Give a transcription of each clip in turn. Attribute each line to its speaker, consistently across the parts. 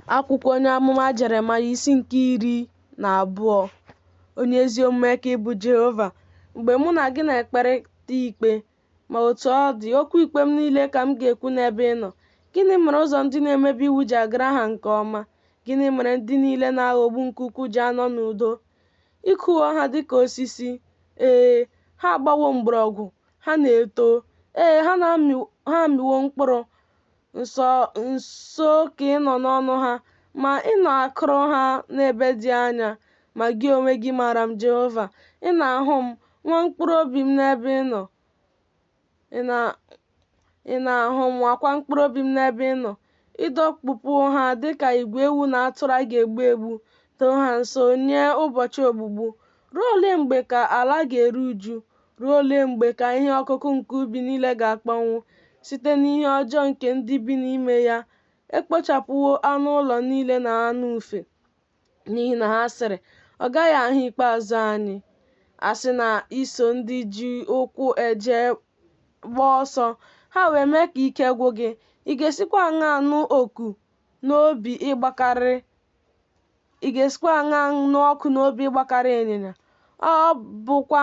Speaker 1: Akwụkwọ onye amụma Jeremaya isi nke 12. Onye ezi omume ka ị bụ, Jehova, mgbe mụ na gị na-ekperịta ikpe, ma otu ọ dị, okwu ikpe m niile ka m ga-ekwu n'ebe ị nọ. Gịnị mere ụzọ ndị na-emebi iwu ji agara ha nke ọma? Gịnị mere ndị niile na-aghọgbu nke ukwuu ji anọ n'udo? Ị kụwo ha dị ka osisi, ee, ha agbawo mgbọrọgwụ, ha na-eto, ee, ha amịwo mkpụrụ. Nso nso ka ị nọ n'ọnụ ha, ma ị na-akụrụ ha n'ebe dị anya. Ma gị onwe gị maara m, Jehova, ị na-ahụ m, nwaa mkpụrụ obi m n'ebe ị nọ. Ị na-ahụ m, nwaakwa mkpụrụ obi m n'ebe ị nọ. Ị dọkpụpụ ha dịka igwe ewu na atụrụ a ga-egbu egbu, doo ha nsọ nye ụbọchị ogbugbu. Ruo ole mgbe ka ala ga-eru uju? Ruo ole mgbe ka ihe ọkụkụ nke ubi niile ga-akpọnwụ? Site n'ihe ọjọọ nke ndị bi n'ime ya, e kpochapụwo anụ ụlọ niile na anụ ufe. N'ihi na ha sịrị, Ọ gaghị ahụ ikpeazụ anyị. A sị na i so ndị ji ụkwụ eje gbaa ọsọ, ha wee mee ka ike gwụ gị, ị ga-esikwa aṅaa nụ ọkụ n'obi ịgbakarị ịnyịnya? Ọ bụkwa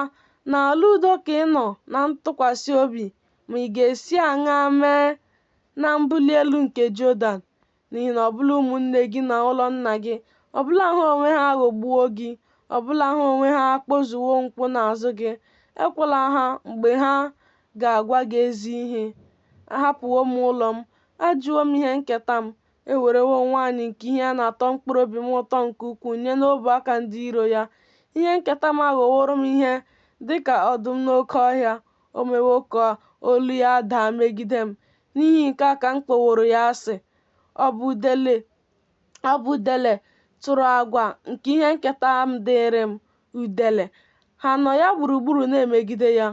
Speaker 1: n'ala udo ka ị nọ na ntụkwasị obi, ma ị ga-esi aṅaa mee na mbuli elu nke Jọdan? N'ihi na ọbụla ụmụnne gị na ụlọ nna gị, ọbụla ha onwe ha aghọgbuwo gị, ọbụla ha onwe ha akpọzuwo nkwụ n'azụ gị. Ekwela ha mgbe ha ga-agwa gị ezi ihe. Ahapụwo m ụlọ m, ajụwo m ihe nketa m. Ewerewo m nwanyị nke ihe ya na-atọ mkpụrụ obi m ụtọ nke ukwuu nye n'ọbụ aka ndị iro ya. Ihe nketa m aghọworo m ihe dị ka ọdụm n'oke ọhịa. O mewo ka olu ya daa megide m. N'ihi nke a ka m kpọworo ya asị. Ọ bụ udele tụrụ agwa nke ihe nketa m dịịrị m, udele, ha nọ ya gburugburu na-emegide ya.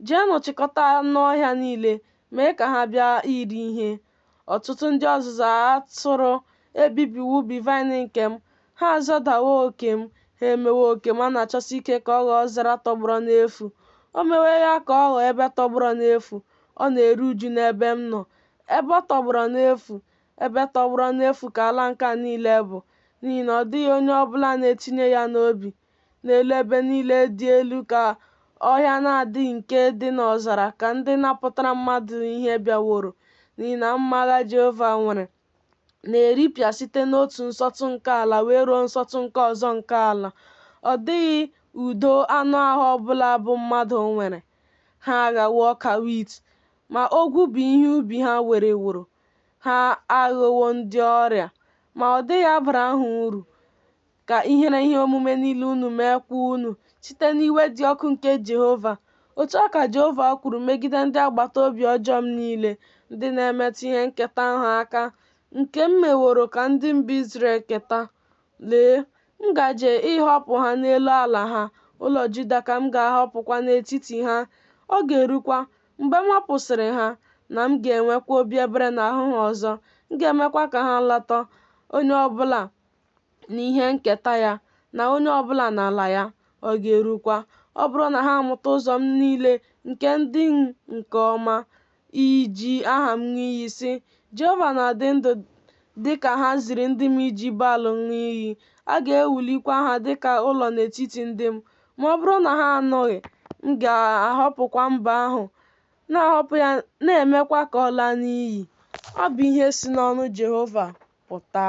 Speaker 1: Jeenụ chịkọta anụ ọhịa niile, mee ka ha bịa iri ihe. Ọtụtụ ndị ọzụzụ atụrụ ebibiwo ubi vaịn nke m, ha azọdawo oke m, ha emewo oke m a na-achọsi ike ka ọ ghọọ ọzara tọgbọrọ n'efu. O mewo ya ka ọ ghọọ ebe tọgbọrọ n'efu, ọ na-eru uju n'ebe m nọ. Ebe ọ tọgbọrọ n'efu, ebe tọgbọrọ n'efu ka ala nke a niile bụ, n'ihi na ọ dịghị onye ọ bụla na-etinye ya n'obi. N'elu ebe niile dị elu ka ọhịa na-adịghị nke dị n'ọzara ka ndị napụtara mmadụ ihe bịaworo, n'ihi na mma agha Jehova nwere na-eripịa site n'otu nsọtụ nke ala wee ruo nsọtụ nke ọzọ nke ala. Ọ dịghị udo anụ ahụ ọ bụla bụ mmadụ nwere. Ha aghawo ọka wit, ma ogwu bụ ihe ubi ha wereworo. Ha aghọwo ndị ọrịa, ma ọ dịghị abara ha uru. Ka ihere ihe omume niile unu meekwa unu site n'iwe dị ọkụ nke Jehova. Otu a ka Jehova kwuru megide ndị agbata obi ọjọọ m niile, ndị na-emetụ ihe nketa ahụ aka nke m meworo ka ndị m bụ Izrel keta. Lee, m gaje ịhọpụ ha n'elu ala ha, ụlọ Juda ka m ga-ahọpụkwa n'etiti ha. Ọ ga-erukwa, mgbe m họpụsịrị ha, na m ga-enwekwa obi ebere n'ahụ ha ọzọ, m ga-emekwa ka ha lọta, onye ọ bụla n'ihe nketa ya, na onye ọ bụla n'ala ya. Ọ ga-erukwa, ọ bụrụ na ha amụta ụzọ m niile nke ndị m nke ọma, iji aha m ṅụọ iyi, sị, Jehova na-adị ndụ, dị ka ha ziri ndị m iji Baal ṅụọ iyi, a ga-ewulikwa ha dị ka ụlọ n'etiti ndị m. Ma ọ bụrụ na ha anụghị, m ga-ahọpụkwa mba ahụ, na-ahọpụ ya na-emekwa ka ọ laa n'iyi. Ọ bụ ihe si n'ọnụ Jehova pụta.